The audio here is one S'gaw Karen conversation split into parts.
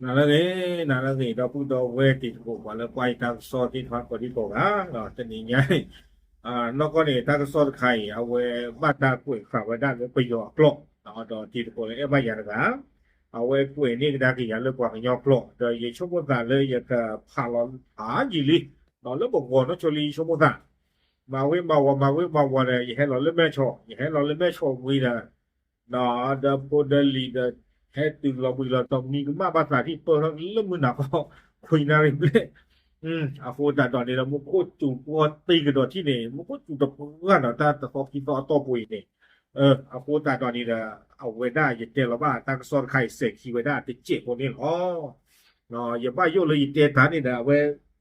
နၤလၢအဂ့ၤ, နၤလၢအဂ့ၤ ဒီပုၢ်ဒီဝဲၢ်တံၤသကိး ပှၤလၢကွၢ်ယတၢ်ကစီၣ်သ့ၣ်တဖၣ်ကိးဒံကိးဂၤ, တနံၤညါအံၤ နီၢ်ကီၢ်န့ၣ် တၢ်ကစီၣ်တခါအံၤ အဝဲဘၣ်တၢ်ကွဲးဃာ်ဝဲဒၣ်လၢပယီၤအကျိာ်, ဒီးတံၤသကိးလၢအဲၣ်ဘၣ်ယၤတဂၤ အဝဲကွဲးန့ၢ်ကဒါက့ၤယၤလၢပှၤကညီကျိာ်, ဒီးယဆိကမိၣ်သးလၢယကဖးလီၤဖးယံာ်လံ လၢပဂီၤနီၢ်ဆိလံ ယဆိကမိၣ်သး မၤဝ့ၤမၤဝီၤ မၤဝ့ၤမၤဝီၤဒီး ယဟဲလီၤလၢမဲၢ်ဆီး, ယဟဲလီၤလၢမဲၢ်ဆီးဝံၤဒီး ဒီးဖိဒီးလံၤဒီး ဟဲတုၤလီၤဘှံးလီၤတီၤမံၤကမၣ်ဘၣ်သးထံၣ်ပၢၢ်ထီၣ်လၢမုၢ်နၤခီ ခွံနၣ်ရံၣ်ဘျဲၣ်, အဃိသတးဒီးန့ၣ်ဒီး မူခိၣ်စူၤပှီၢ်တံၤကဒီးထံၣ်န့ၣ် မူခိၣ်စူၤတပှၢ်ဒီးတၢ်တသီခံသီအတီၢ်ပူၤအံၤန့ၣ်, အဃိသတးဒီးန့ၣ်ဒီး အဝဲဒၣ်ယတဲလီၤဘၣ်တၢ်ကစီၣ်တခါအံၤ စဲၤခံဝဲဒၣ်တစဲးဖိန့ၣ်လီၤ. ယဘၣ်ယိၣ်လၢယတဲတၢ်န့ၣ်ဒီး အဝဲ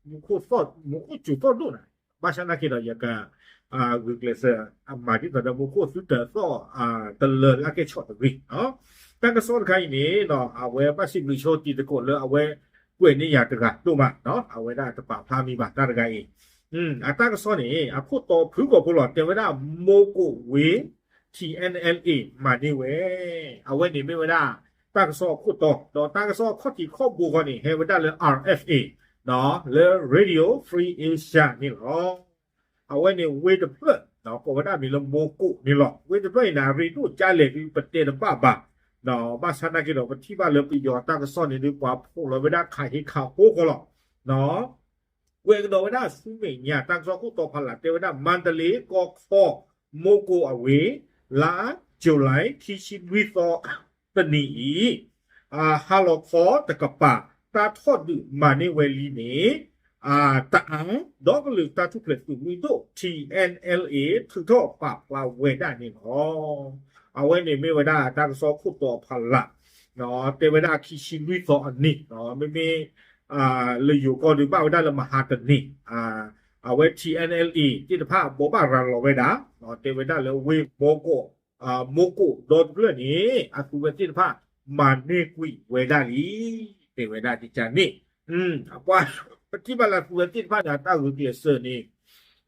မူခိၣ်စူၤသီၣ်ဒိၣ်နၤ, ဘၣ်ဆၣ်နာ်က့ဒီး ယက ဂုာ်ကျဲးစၢး အမၤဒ်သိးဒီး မူခိၣ်သုတၢၤသီၣ် တလၢာ်လၢအကဲဆီၣ်တဂ့ၤ. တၢ်ကစီၣ်တခါအံၤန့ၣ် အဝဲဘၣ်စံးဘျုးဆိတံၤသကိးလၢအဝဲကွဲးန့ၢ်ယၤတဂၤဒိၣ်မး, အဝဲဒၣ်တပာ်ဖျါမံၤဘၣ်တၢ်တဂၤအံၤ, အတၢ်ကစီၣ်န့ၣ် အခိၣ်တီဖုၣ်ကိာ်ဖိလီၤ တဲဝဲဒၣ် မိကိၣ်ဝ့ ထံ NLA မၤန့ၢ်ဝဲ, အဝဲန့ၣ်မ့ၢ်ဝဲဒၣ် တၢ်ကစီၣ်အခိၣ်တီ, ဒီးတၢ်ကစီၣ်အခီၣ်ထံးခီၣ်ဘိဃီန့ၣ် ဟဲဝဲဒၣ်လၢ RFA လၢ Radio Free Asia န့ၣ်လီၤ. အဝဲန့ၣ်ဝ့ၢ်တဖျၢၣ် ကိးဝဲဒၣ်မံၤလၢမိကိၣ်န့ၣ်လီၤ. ဝ့ၢ်တဖျၢၣ်အံၤန့ၣ် အရ့ဒိၣ်ကလဲၣ်ဒုး ပတဲတဘၣ်ဘၣ်, ဘၣ်ဆၣ်နာ်က့ဒီး ပထံၣ်ဘၣ်လၢပယီၤတၢ်ကစီၣ်န့ၣ်ဒုး ပှၤဖှိၣ်လီၤဝဲဒၣ်ခးဟ့ခးဖိဃီလီၤ. ကွဲးကဒီးဝဲဒၣ်ဆူမဲာ်ညါ တၢ်ကစီၣ်ခိၣ်တီဖးလၢ် တဲဝဲဒၣ် မါတလ့ကီၢ်ခီ မိကိၣ်အဝ့ၢ် လါ July ခံဆံနွံသီ တနံၤအံၤ ဟါလီၤခီတကပၤ တၢ်ထီၣ်ဒုးမၤန့ၢ်ဝဲလံန့ၣ် တအၣ် ဒီကလုာ်တၢ်ထူၣ်ဖျဲးသုးမုၢ်ဒိၣ် ထံ NLA ထုးထီၣ်ပာ်ဖျါဝဲဒၣ်န့ၣ်လီၤ. အဝဲန့ၣ်မ့ၢ်ဝဲဒၣ်တၢ်ကစီၣ်ခိၣ်တီဖးလၢ် တဲဝဲဒၣ်ခံဆံလွံၢ်သီအနံၤ မ့မ့ၢ် လၢယိၤကီၢ်ဒုးဘၣ်ဝဲဒၣ်လၢမဟါတနံၤ အဝဲ ထံ NLA သ့ၣ်တဖၣ်ဘိးဘၣ်ရၤလီၤဝဲဒၣ် တဲဝဲဒၣ်လၢဝ့ၢ်မိကိၣ် မိကိၣ်ဒီတဖျၢၣ်န့ၣ် အသုဝဲသ့ၣ်တဖၣ် မၤန့ၢ်ကွံာ်ဝဲဒၣ်လံ တဲဝဲဒၣ်ကကန့ၣ် အပှၤ ပထံၣ်ဘၣ်လၢအသုဝဲသ့ၣ်တဖၣ်န့ၣ် အတၢ်ဂုာ်ကျဲးစၢးန့ၣ်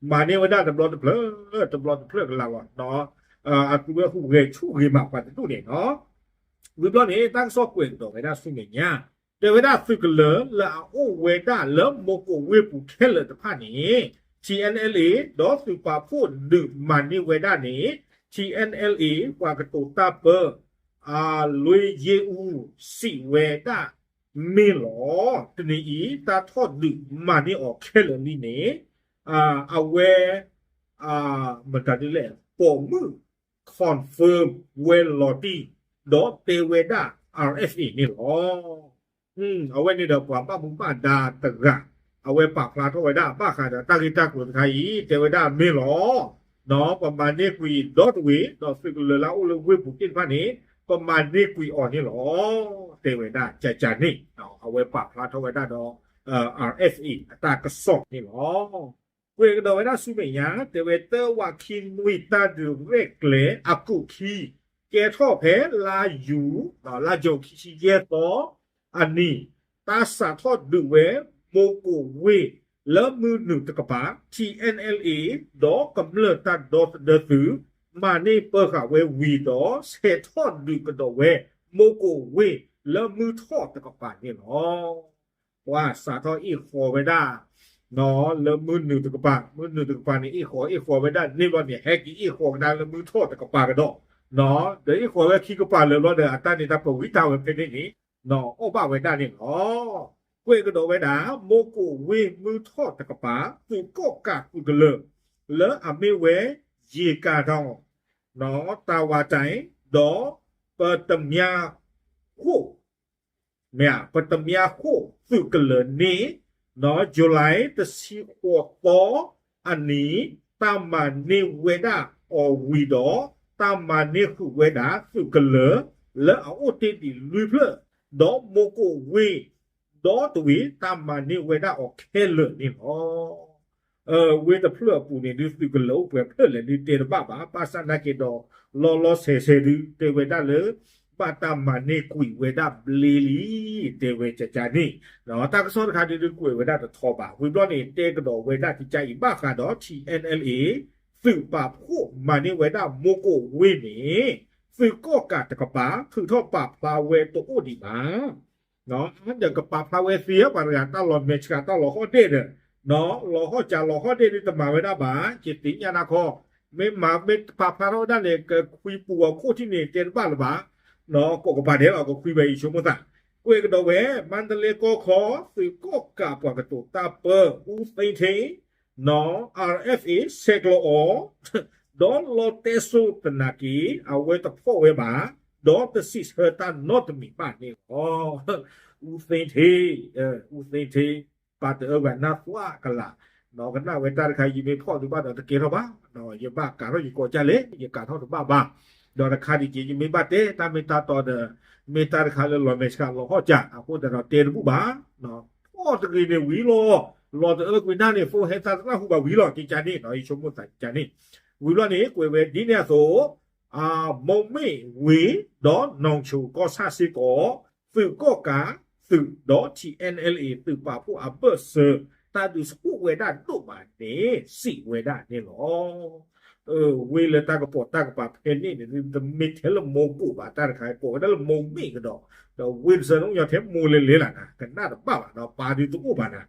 မၤန့ၢ်ဝဲဒၣ်တဘျီတဖျၢၣ် တဘျီတဖျၢၣ်ကလာ်လီၤ. အသုဝဲဟူးဂဲၤဆူၣ်ဂ့ၤမးပှၤတဒူၣ်န့ၣ်လီၤ. ဝံၤဘျီန့ၣ် တၢ်ကစီၣ်ကွဲးကဒီးဝဲဒၣ်ဆူမဲာ်ညါ တဲဝဲဒၣ်သုးကလၢၤလၢအအိၣ်ဝဲဒၣ်လၢမိကိၣ်ဝ့ၢ်ပူၤခဲလၢာ်တဖၣ်န့ၣ် ထံ NLA ဒီးသုးပာ်ဖှိၣ်ဒုးမၤန့ၢ်ဝဲဒၣ်န့ၣ် ထံ NLA ပှၤကတိၤတၢ်ပၢ လွေးယ့အူ စံးဝဲဒၣ်မ့ၢ်လီၤ. တနံၤအံၤ တၢ်ထီၣ်ဒုးမၤန့ၢ်အီၤခဲလၢာ်လံန့ၣ် အဝဲ မတၤဒ်လဲၣ် ပိာ်မုၣ် confirm ဝဲလီၤတံၢ် ဒီးတဲဝဲဒၣ် RFA န့ၣ်လီၤ. အဝဲန့ၣ်ဒီးပှၤဘၣ်မူဘၣ်ဒါတဂၤ အဝဲပာ်ဖျါထီၣ်ဝဲဒၣ်ဘၣ်ဃးဒီးတၢ်ဂ့ၢ်တၢ်ကျိၤတခါအံၤ တဲဝဲဒၣ်မ့ၢ်လီၤ. ပမၤန့ၢ်ကွံာ်ဒီတဝ့ၤ ဒီးသုးကလၢၤလၢအအိၣ်လၢဝ့ၢ်ပူၤသ့ၣ်တဖၣ်န့ၣ် ပမၤန့ၢ်ကွံာ်အီၤန့ၣ်လီၤ. တဲဝဲဒၣ်ကကန့ၣ် အဝဲပာ်ဖျါထီၣ်ဝဲဒၣ်ဒီး RFA အတၢ်ကစီၣ်န့ၣ်လီၤ. ကွဲးကဒီးဝဲဒၣ်ဆူမဲာ်ညါ တဲဝဲတၢ်ဝးခံနွံတၢ်ဒုးရဲၣ်ကျဲၤအကူာ်ခံ ကဲထီၣ်ဖဲလါယူၤ လါယူၤခံဆံယဲၢ်သီအနံၤ တၢ်စးထီၣ်ဒုးဝဲ မိကိၣ်ဝ့ၢ် လၢမုၢ်နုာ်တကပၤ ထံ NLA ဒီးကမျၢၢ်တၢ်ဒီသဒၢသုး မၤန့ၢ်ပၢဃာ်ဝဲဝံၤဒီး ဆဲးထီၣ်ဒုးကဒီးဝဲ မိကိၣ်ဝ့ၢ် လၢမုၢ်ထီၣ်တကပၤန့ၣ်လီၤ. ပှၤစးထီၣ်အ့ၣ်ဃီၤဝဲဒၣ် လၢမုၢ်နုာ်တကပၤ မုၢ်နုာ်တကပၤန့ၣ် အ့ၣ်ဃီၤအ့ၣ်ဃီၤဝဲဒၣ်န့ၣ်ဘျီန့ၣ် ဟဲက့ၤအ့ၣ်ဃီၤကဒါလၢမုၢ်ထီၣ်တကပၤကဒီး ဒီးအ့ၣ်ဃီၤဝဲခံကပၤလၢာ်ဘျီဒီး အတၢ်န့ၣ်တၢ်ပဝံတၢ်ဝဲဖဲန့ၣ်န့ၣ် အီၣ်ဘၣ်ဝဲဒၣ်န့ၣ်လီၤ. ကွဲးကဒီးဝဲဒၣ် မိကိၣ်ဝ့ၢ်မုၢ်ထီၣ်တကပၤ သုးကီၣ်ကးသုးကလၢၤ လၢအမ့ၢ်ဝဲ ယ့ကၤထီၣ် တၢ်ဝးတၢ် ဒီး ပတမၠၣ်ဃိၣ် မ့ၢ်ဧါ ပတမၠၣ်ဃိၣ်သုးကလၢၤန့ၣ် July တဆံဃိးသီအနံၤ တၢ်မၤန့ၢ်ဝဲဒၣ်အီၤဝံၤဒီး တၢ်မၤန့ၢ်ဃုာ်ဝဲဒၣ်သုးကလၢၤ လၢအအိၣ်တ့ၢ်ဒံးလွံၢ်ဖျၢၣ် ဒီးမိကိၣ်ဝ့ၢ် ဒီတဝ့ၤ တၢ်မၤန့ၢ်ဝဲဒၣ်အီၤခဲလၢာ်န့ၣ်လီၤ. ဝ့ၢ်တဖျၢၣ်အပူၤန့ၣ်ဒုး သုးကလၢၤအိၣ်ပှဲၤဖျၢၣ်လဲၣ်ဒုးတဲတဘၣ်ဘၣ်, ဘၣ်ဆၣ်နာ်က့ဒီး လီၤလီၤဆဲးဆဲးဒုး တဲဝဲဒၣ်လၢ ဘၣ်တၢ်မၤန့ၢ်ကွံာ်ဝဲဒၣ်ဘျ့လံ တဲဝဲကကန့ၣ်, တၢ်ကစီၣ်တခါဒုး ဒုးကွဲးဝဲဒၣ်တထီဘၣ်. ဝံၤဘျီန့ၣ် တဲကဒီးဝဲဒၣ်ကကအံၤ ဘၣ်ဃးဒီး ထံ NLA သုးပာ်ဖှိၣ်မၤန့ၢ်ဝဲဒၣ်မိကိၣ်ဝ့ၢ်န့ၣ် သုးကီၣ်ကးတကပၤ ထုးထီၣ်ပာ်ဖျါဝဲတအိၣ်ဒံးဘၣ်. ဒီးကပာ်ဖျါဝဲသ့ ပှၤတဂၤတၢ်လီၤမဲာ်ဆှးတၢ်လီၤဟီၣ်ဒ့ၣ်ဒီး လီၤဟီၣ်စးလီၤဟီၣ်ဒ့ၣ်ဒ်တမၤဝဲဒၣ်ဘၣ် ယသ့ၣ်ညါနၤခီ, မ့ၢ်မၤမ့ၢ်တပာ်ဖျါထီၣ်ဝဲဒၣ်န့ၣ် ကခွံပူၤအခိၣ်ထံၣ်န့ၣ် တဲတဘၣ်လၢၤဘၣ်, ကိးကပၤဒဲးလီၤ ကခွံဝဲယဆိကမိၣ်သး, ကွဲးကဒီးဝဲ မါတလ့ကီၢ်ခီ သုးကီၣ်ကးပှၤကတိၤတၢ်ပၢ အူသ့ထ့ နီၢ် RFA ဆဲးကျိးအီၤ, ဒီးလီၤတဲစိသနာ်က့ အဝဲတဖီၣ်ဝဲဘၣ်, ဒီးတစံးဆၢတၢ်နီတမံၤဘၣ်န့ၣ်လီၤ. အူသ့ထ့, အူသ့ထ့, ပာ်တအၢဂၤနၢ်သွါကလာ်, ကနၣ်ဝဲတၢ်တခါ ယမ့ၢ်ဖီၣ်ဒုးဘၣ်ဒီးတကဲထီၣ်ဘၣ်, ယဘၣ်ကးထီၣ်ယကိးကၢ်လဲၣ် ယကးထီၣ်တဘၣ်ဘၣ်, ဒီးတခါဒံးက့ ယမ့ၢ်ဘၣ်တဲတၢ်မ့ၢ်တၢ်တီဒီး မ့ၢ်တၢ်တခါလၢလီၤမဲာ်ဆှးလီၤဟီၣ်စး အဃိသတးဒီးတဲတဘူၣ်ဘၣ် ဖီၣ်တဂ့ၤန့ၣ်ဝံၤလီၤ, လီၤတအၢကွံာ်နၢ်န့ၣ် ဖိဟဲသးတနၢ်ဟူဘၣ်ဝံၤလီၤ ကကန့ၣ် ယဆိကမိၣ်သးကန့ၣ်, ဝံၤလီၤန့ၣ် ကွဲးဝဲဒ်န့ၣ်အသိး မိၢ်မ့ၣ်ဝ့ၤ ဒီးနီၢ်ဆိကီၢ်ဆၣ်စ့ၢ်ကီး သုးကီၣ်ကးသုးဒီး TNLA သုးပာ်ဖှိၣ်အဘၢၣ်စၢၤ တၢ်ဒုးဆူၣ်ဝဲဒၣ်ဒိၣ်မးန့ၣ် စံးဝဲဒၣ်န့ၣ်လီၤ. ဝ့ၢ်လၢတၢ်ကပိာ်တၢ်ကပၤဖဲန့ၣ်န့ၣ် တမ့ၢ်ထဲလၢမိၢ်ကိၣ်ဘၣ် တၢ်တခါ ကိးဝဲဒၣ်လၢမိၢ်မ့ၣ်ကဒီး, ဒီးဝ့ၢ်တဆၢန့ၣ် အိၣ်ညီထဲမိၢ်လဲၤလဲၤလၢ်နၤ ကနၣ်တဘၣ်ဘၣ်ဒီး ပာ်ဒုးတအိၣ်ဘၣ်နၤ,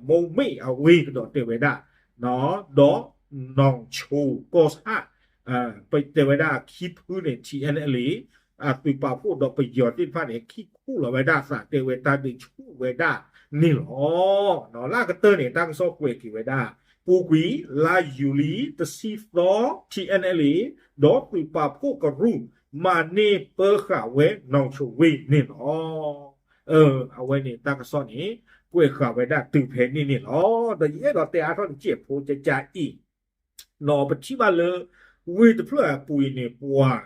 မိၢ်မ့ၣ်အဝ့ၢ်ကဒီးတဲဝဲဒၣ်, ဒီးနီၢ်ဆိကီၢ်ဆၣ် ပတဲဝဲဒၣ်ခံဖုန့ၣ် TNLA အသုးပာ်ဖှိၣ်ဒီးပယီၤသ့ၣ်တဖၣ်န့ၣ် ခံခူၣ်လီၤဝဲဒၣ်သး တဲဝဲတၢ်ဒုးဆူၣ်ဝဲဒၣ်န့ၣ်လီၤ. လၢအကတၢၢ်န့ၣ် တၢ်ကစီၣ်ကွဲးက့ၤဝဲဒၣ် ပူၤကွံာ် လါယူၤလံ တဆံသီ TNLA ဒီးသုးပာ်ဖှိၣ်ကရူၢ် မၤန့ၢ်ပၢဃာ်ဝဲနီၢ်ဆိဝ့ၢ်န့ၣ်လီၤ. အဝဲန့ၣ်တၢ်ကစီၣ်န့ၣ် ကွဲးဃာ်ဝဲဒၣ်တုၤဖဲန့ၣ်န့ၣ်လီၤ. ဒီးယအဲၣ်ဒိးတဲအါထီၣ်တစဲးဖိကကါအံၤ နီၢ် ပထံၣ်ဘၣ်လၢ ဝ့ၢ်တဖျၢၣ်အပူၤအံၤန့ၣ် ပှၤ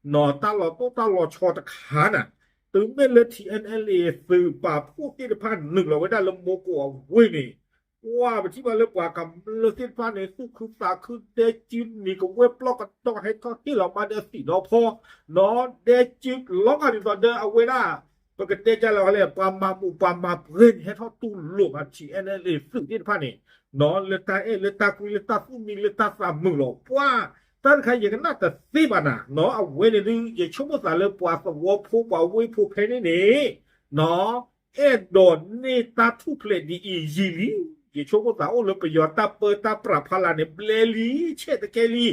နီၢ် တၢ်လီၤတိၢ်တၢ်လီၤဆီတခါနၤ, တုၤမ့ၢ်လၢ TNLA သုးပာ်ဖှိၣ်သ့ၣ်တဖၣ်နုာ်လီၤဝဲဒၣ်လၢမိၢ်ကိၣ်အဝ့ၢ်န့ၣ်, ပှၤ ပထံၣ်ဘၣ်လၢပှၤကမျၢၢ်သ့ၣ်တဖၣ်န့ၣ် သူၣ်ခုသးခု ဒဲကၠံနံၤကဝဲၢ်ပျီကဒီး ဟဲထီၣ်ဟ့ၣ်လီၤမၤဒီးသံၣ်ဒီဖီ, နီၢ် ဒဲကၠံလီၤဂာ်ဒ်သိးဒီးအဝဲဒၣ် ပကတဲကလဲၣ်လဲၣ် ပှၤမၤဘူၣ်ပှၤမၤပှဲၤန့ၣ် ဟဲထီၣ်တူၢ်လိာ်ဘၣ် TNLA သုးသ့ၣ်တဖၣ်န့ၣ်, နီၢ် လၢတၢ်အဲၣ်လၢတၢ်ကွံလၢတၢ်သူၣ်မံလၢတၢ်သးမုာ်လီၤ. ပှၤ တၢ်တခါယကနၣ်တသ့ဘၣ်နၤ, နီၢ် အဝဲန့ၣ်ဒုး ယဆိကမိၣ်သးလၢပှၤသဝီဖိပှၤဝ့ၢ်ဖိဖဲန့ၣ်န့ၣ်, နီၢ် အဲၣ်ဒိးန့ၢ်တၢ်ထူၣ်ဖျဲးဒ်အံၤယံာ်လံ. ယဆိကမိၣ်သးအိၣ်လၢပယီၤတၢ်ပၢတၢ်ပြးဖီလာ်န့ၣ် ဘျဲလံ ဆဲးတကဲလံ,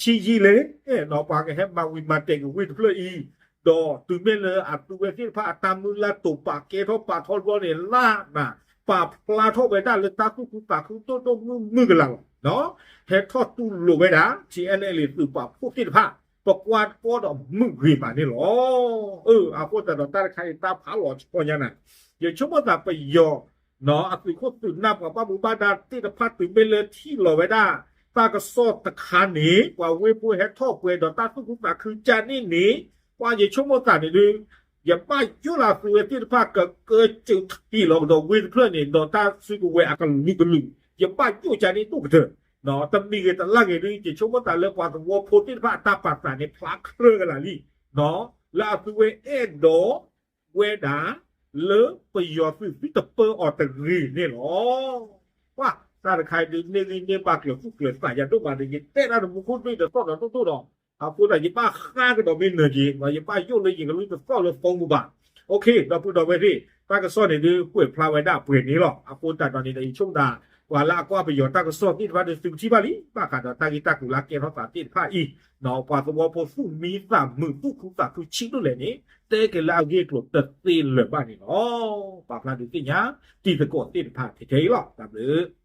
ဆံးယံာ်လဲၣ်, နီၢ် ပှၤကဟဲမၤဝံၤမၤတဲာ်က့ၤဝ့ၢ်တဖျၢၣ်အံၤ, ဒီးတုၤမ့ၢ်လၢအသုဝဲသ့ၣ်တဖၣ်အတၢ်မုၢ်လၢ်တိာ်ပာ်ကဲထီၣ်ပာ်ထီၣ်တဘျီန့ၣ် လၢနၤ ပာ်ဖျါထီၣ်ဝဲဒၣ်လၢတၢ်သူၣ်ခုသးခုဒိၣ်ဒိၣ်မုၢ်မုၢ်ကလာ်လီၤ. ဟဲထီၣ်တူၢ်လိာ်ဝဲဒၣ် TNLA သုးပာ်ဖှိၣ်သ့ၣ်တဖၣ် ပကွၢ်တကီဒီးမုာ်ဂ့ၤမးန့ၣ်လီၤ. အဃိသတးဒီးတၢ်တခါအံၤ တၢ်ဖးလီၤဆီညါနၤ, ယဆိကမိၣ်သးပယီၤ အသုးခိၣ်သုးနၢ်ပှၤဘၣ်မူဘၣ်ဒါသ့ၣ်တဖၣ်တုၤမ့ၢ်လၢထံၣ်လီၤဝဲဒၣ် တၢ်ကစီၣ်တခါန့ၣ် ပှၤဝ့ၢ်ဖိဟဲထီၣ်ပှဲၤဒီးတၢ်သူၣ်ခုသးခုကၢန့ၣ်န့ၣ်, ပှၤယဆိကမိၣ်သးန့ၣ်ဒုး ယဘၣ်ယိၣ်လၢသုဝဲသ့ၣ်တဖၣ်ကကၢစၢၤထံၣ်လီၤကဒီးဝ့ၢ်တဖျၢၣ်န့ၣ် ဒီးတၢ်စုကဝဲၤအကလုာ်ကလုာ်, ယဘၣ်ယိၣ်ကၢန့ၣ်ဒိၣ်ကတၢၢ်, တမံၤဂ့ၤတလၢ်ဂ့ၤဒုး ယဆိကမိၣ်သးလၢပှၤသဝီဖိသ့ၣ်တဖၣ်အတၢ်ပာ်သးန့ၣ် ဖျါခြဲကလာ်လံ လၢအသုဝဲအဲၣ်ဒိးဝဲဒၣ် လၢပယီၤသုးသုတပၢအီၤတဂ့ၤန့ၣ်လီၤ. ပှၤ တၢ်တခါအံၤဒုး န့ၢ်ဂံၢ်န့ၢ်ဘါကျၢၤသူၣ်ကျၢၤသးယၤဒိၣ်မးဒီး ယတဲဒၣ်တမူခိၣ်ဒွံၣ်ဒီးသီၣ်ဒီးဒိၣ်ဒိၣ်ဒီး, အဃိသတးယဘၣ်ဃါကဒီးမ့ၢ်နၢၤက့ၤ ယဘၣ်ယိၣ်လၢယကလုၢ်တသီၣ်လၢ phone ပူၤဘၣ်. ဒီပုၢ်ဒီဝဲၢ်သ့ၣ် တၢ်ကစီၣ်န့ၣ်ဒုး ကွဲးဖျါဝဲဒၣ်ပှဲၤန့ၣ်လီၤ. အဃိသတးဒီးန့ၣ်ဒီး ယဆိကမိၣ်သး ပှၤလၢအကွၢ်ပယီၤတၢ်ကစီၣ်သ့ၣ်တဖၣ်ဒီး သုကထံၣ်ဘၣ်လံ ဘၣ်ဃးဒီးတၢ်ဂ့ၢ်တၢ်ကျိၤလၢအကဲထီၣ်သးသ့ၣ်တဖၣ်အံၤ, ပှၤသဝီဖိသူၣ်မံသးမုာ်သူၣ်ခုသးခုဆံးဒိၣ်လဲၣ်န့ၣ် တဲက့ၤလၢအဂ့ၢ်အကျိၤတသ့လၢၤဘၣ်န့ၣ်လီၤ. ပာ်ဖျါဒုးသ့ၣ်ညါ တံၤသကိးသ့ၣ်တဖၣ်ထဲထဲအံၤလီၤ. တၢ်ဘျုး